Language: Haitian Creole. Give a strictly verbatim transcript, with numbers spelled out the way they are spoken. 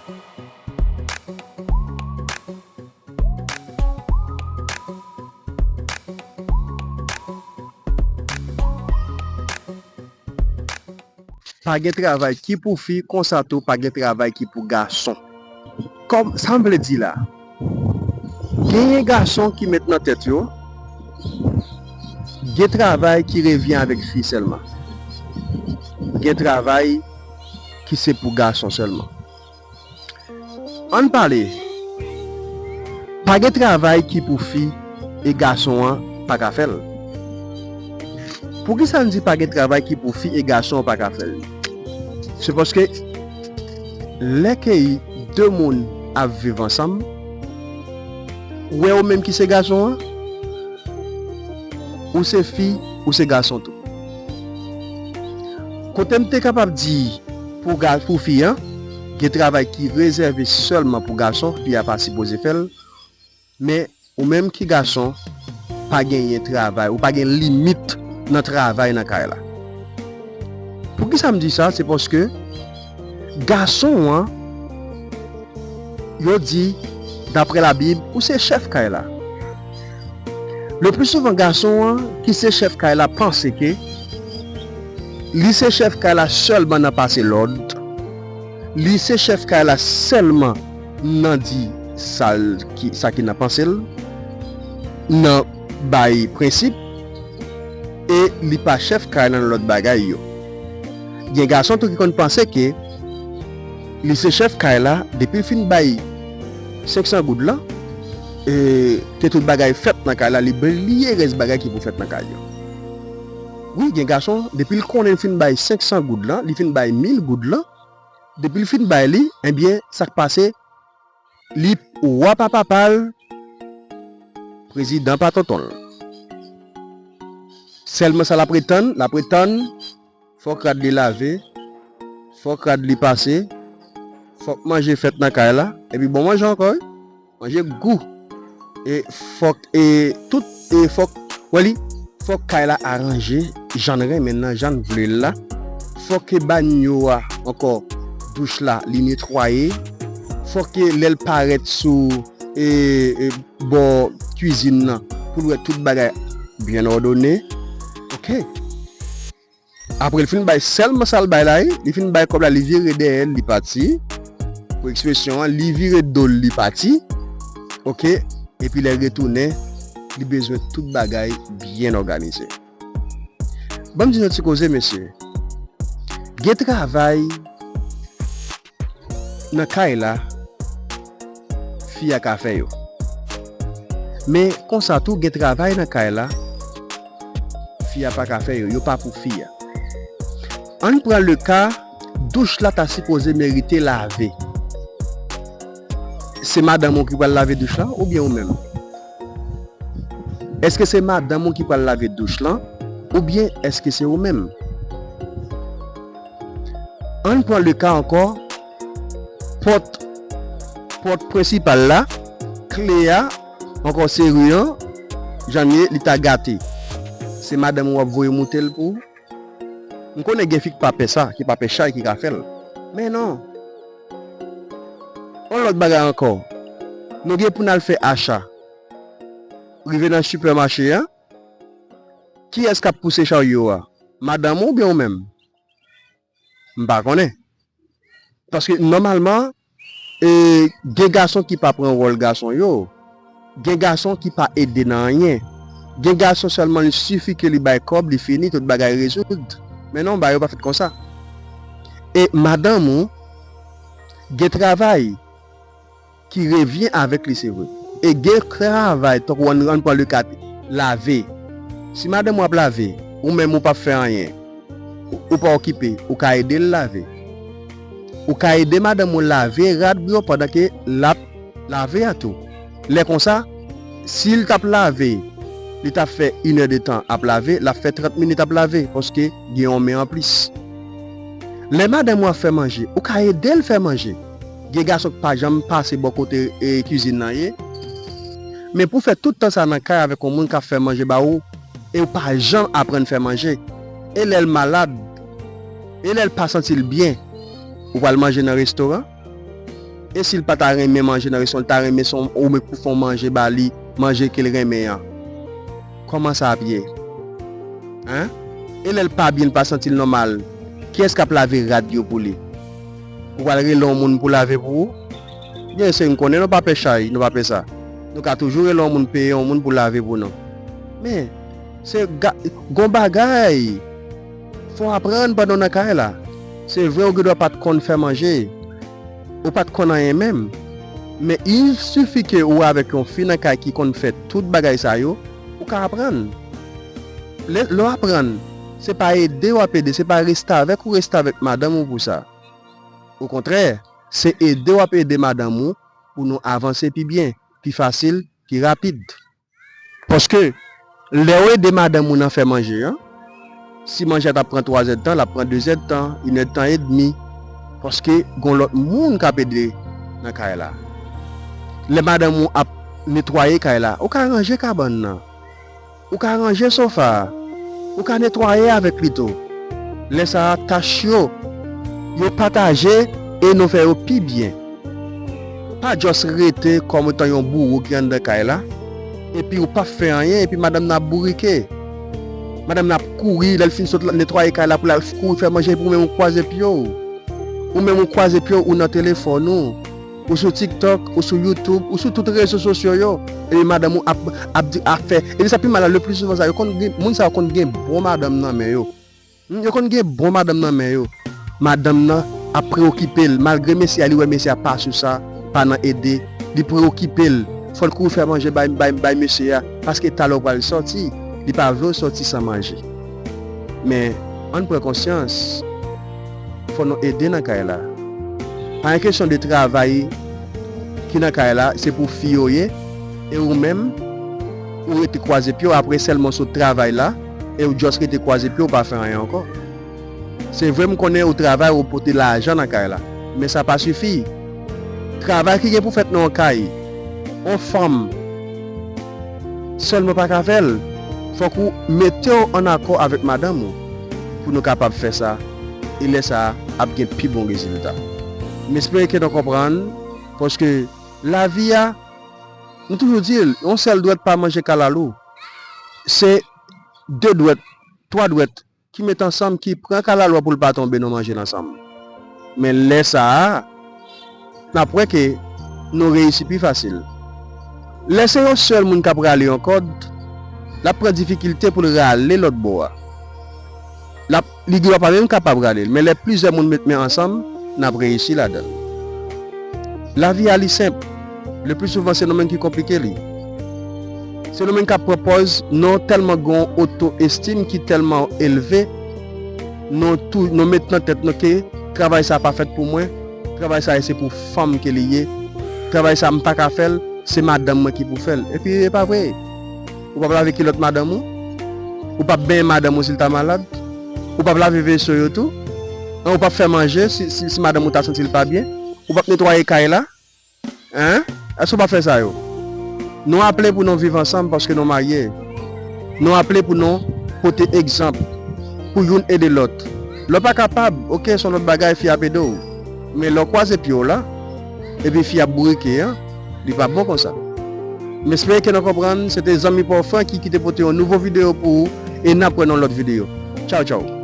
Pa gen travay ki pou fi, konsa tou pa gen travay ki pou gason. Kòm sa m vle di la, genyen gason ki met nan tèt yo, gen travay ki revyen avèk fi sèlman. Gen travay ki se pou gason sèlman. Ann pale. Pa gen travay ki pou fi e gason an pa ka fè l. Poukisa n di pa gen travay ki pou fi e gason an pa ka fè l? Se paske lè ke de moun ap viv ansanm, ou wè ou menm ki se gason an, ou se fi, ou se gason tou. Kote m te kapab di pou ga-, pou fi an, gen travay ki rezève sèlman pou gason, fi a pa sipoze fè l, men ou menm ki gason, pa genyen travay, ou pa gen limit nan travay nan kay la. Poukisa m di sa? Se paske gason an, yo di, daprè Labib, ou se chèf kay la. Le pli souvan, gason an ki se chèf kay la panse ke li se chèf kay la sèlman nan pase lòd. Li se chèf kay la sèlman nan di sa l ki, sa ki nan panse l, nan bay prensip, e li pa chèf kay la nan lòt bagay yo. Gen gason tou ki konn panse ke li se chèf kay la, depi l fin bay senk san goud lan, e ke tout bagay fèt nan kay la, li bliye rès bagay ki pou fèt nan kay yo. Wi, gen gason, depi l konnen l fin bay senk san goud lan, li fin bay mil goud lan, depi l fin bay li, ebyen, sa k pase, li wa pa papa l, prezidan pa tonton l. Sèlman sa l ap ret tann, l ap ret tann, fòk rad li lave, fòk rad li pase, fòk manje fèt nan kay la, epi bon manje ankò, wi. Manje gou. E fòk, e tout, e fòk, wè li, fòk kay la aranje jan n renmen nan, jan n vle l la. Fòk ke banyo a, ankò, douch la, li netwaye. Fòk ke lè l parèt sou, e, e, bò kwizin nan, pou l wè tout bagay byen òdone. Oke. Apre l fin bay sèlman sa l bay la, wi, li fin bay kòb la, li vire dèyè l, li pati. Pou ekspresyon an, li vire do l, li pati. Oke? Epi lè l retounen, li bezwen tout bagay byen òganize. Ban m di nou ti koze, mesye. Gen travay nan kay la, fi a ka fè yo. Men konsa tou, gen travay nan kay la, fi a pa ka fè yo. Yo pa pou fi a. Ann pran le ka, douch la ta sipoze merite lave. Se madanm ou ki pral lave douch la, oubyen ou menm? Èske se madanm ou ki pral lave douch lan, oubyen èske se ou menm? Ann pran le ka ankò, pòt, pòt prensipal la, kle a, ankò seri an, jan l ye, li ta gate. Se madanm ou ap voye moute l pou ou? M konnen gen fi k pa pè sa, ki pa pè chay, ki ka fè l. Men non. On lòt bagay ankò. Nou gen pou n al fè acha. Rive nan sipèmache a, kiyès k ap pouse charyo a? Madanm ou oubyen ou menm? M pa konnen. Paske nòmalman, e, gen gason ki pa pran wòl gason yo. Gen gason ki pa ede nan anyen. Gen gason sèlman li sifi ke li bay kòb, li fini, tout bagay rezoud. Men non, bagay yo pa fèt konsa. E madanm ou gen travay ki revyen avèk li, se vre. E gen travay, tankou ann, ann pran le ka, lave. Si madanm ou ap lave, ou menm ou p ap fè anyen, ou, ou pa okipe, ou ka ede l lave. Ou ka ede madanm ou lave rad yo pandan ke l ap lave a tou. Lè konsa, si l t ap lave, li t ap fè inèdtan ap lave, l ap fè trant minit ap lave, paske gen yon men anplis. Lè madanm ou ap fè manje, ou ka ede l fè manje. Gen gason k pa janm pase bò kote, e, kizin nan ye. Men pou fè tout tan sa nan kay avèk yon moun k ap fè manje ba ou, e ou pa janm aprann fè manje. E lè l malad, e lè l pa santi l byen, ou pral manje nan restoran? E si l pa ta renmen manje nan restoran, l ta renmen se yon, ou menm pou fè yon manje ba li, manje ke l renmen an. Kòman sa ap ye? Hein? E lè l pa byen, l pa santi l nòmal, kiyès k ap lave rad yo pou li? Ou pral rele yon moun pou lave pou ou? Byen, se, m konnen nou pa pè chay, nou pa pè sa. Nou ka toujou rele yon moun, peye yon moun pou lave pou nou. Men, se ga-, gon bagay. Fò w aprann pandan w nan kay la. Se vre, ou gendwa pa t konn fè manje. Ou pa t konn anyen menm. Men il sifi ke ou avèk yon fi nan kay ki konn fè tout bagay sa yo, ou ka aprann. Lè, lè w aprann, se pa ede w ap ede, se pa restavèk ou restavèk madanm ou pou sa. Okontrè, se ede w ap ede madanm ou pou nou avanse pi byen, pi fasil, pi rapid. Paske, lè w ede madanm ou nan fè manje an, si manje a t ap pran twa zèdtan, l ap pran de zèdtan, inèdtan edmi. Paske, gon lòt moun k ap ede nan kay la. Lè madanm ou ap netwaye kay la, ou ka ranje kabann nan. Ou ka ranje sofa a. Ou ka netwaye avèk li tou. Lè sa a, tach yo, yo pataje e nou fè yo pi byen. Pa just rete kòm etan yon bouwo ki anndan kay la, epi ou pa fè anyen, epi madanm nan ap bourike. Madanm nan ap kouri, lè l fin sot la, netwaye kay la pou l al kouri fè manje, epi ou menm ou kwaze pye w. Ou menm ou kwaze pye w, ou nan telefòn ou, ou sou TikTok, ou sou YouTube, ou sou tout rezo sosyo yo. Epi madanm ou ap, ap di, ap fè. Epi sa pi mal la, le pli souvan sa, yo konn gen, moun sa yo konn gen bon madanm nan men yo. Hmm, yo konn gen bon madanm nan men yo. Madanm nan ap preokipe l, malgre mesye a, li wè mesye a pa sou sa, pa nan ede, li preokipe l. Fò l kouri fè manje bay, bay, bay mesye a, paske talè w pral sòti, li pa vle w sòti san manje. Men, ann pran konsyans, fò nou ede nan kay la. Pa gen kesyon de travay ki nan kay la, se pou fi yo ye, e ou menm, ou rete kwaze pye w, apre sèlman w sot travay la, e ou just rete kwaze pye w, ou pa fè anyen ankò. Se vre, m konnen ou travay, ou pote lajan nan kay la, men sa pa sifi. Travay ki gen pou fèt nan yon kay, yon fanm sèlman pa ka fè l. Fòk ou mete w ann akò avèk madanm ou pou nou kapab fè sa. E lè sa a, ap gen pi bon rezilta. M espere ke nou konprann, paske lavi a, nou toujou di l, yon sèl dwèt pa manje kalalou. Se de dwèt, twa dwèt ki met ansanm, ki pran kalalou a pou l pa tonbe, nou manje l ansanm. Men lè sa a, n ap wè ke nou reyisi pi fasil. Lè se yon sèl moun k ap rale yon kòd, l ap pran difikilte pou l rale lòt bò a. L ap, li gendwa pa menm kapab rale l, men lè plizyè moun met men ansanm, n ap reyisi ladan l. Lavi a li senp. Le pli souvan, se nou menm ki konplike li. Se nou menm k ap pran pòz, nou tèlman gen yon oto estim ki tèlman elve, nou tou, nou met nan tèt nou ke travay sa pa fèt pou mwen, travay sa se pou fanm ke li ye, travay sa m pa ka fè l, se madanm mwen ki pou fè l. Epi e pa vre. Ou p ap lave kilòt madanm ou? Ou p ap benyen madanm ou si l ta malad? Ou p ap lave veso yo tou? An, ou p ap fè manje si, si, si madanm ou ta santi l pa byen? Ou p ap netwaye kay la? Hein? Èske w pa fè sa yo? Nou aple pou nou viv ansanm paske nou marye. Nou aple pou nou pote egzanp, pou youn ede lòt. Lè w pa kapab, oke, se yon lòt bagay, fi a ap ede w. Men lè w kwaze pye w la, epi fi a ap bourike an, li pa bon konsa. M espere ke nou konprann, se te zanmi pa w Francky ki te pote yon nouvo videyo pou ou, e n ap wè nan yon lòt videyo. Tchaw, tchaw.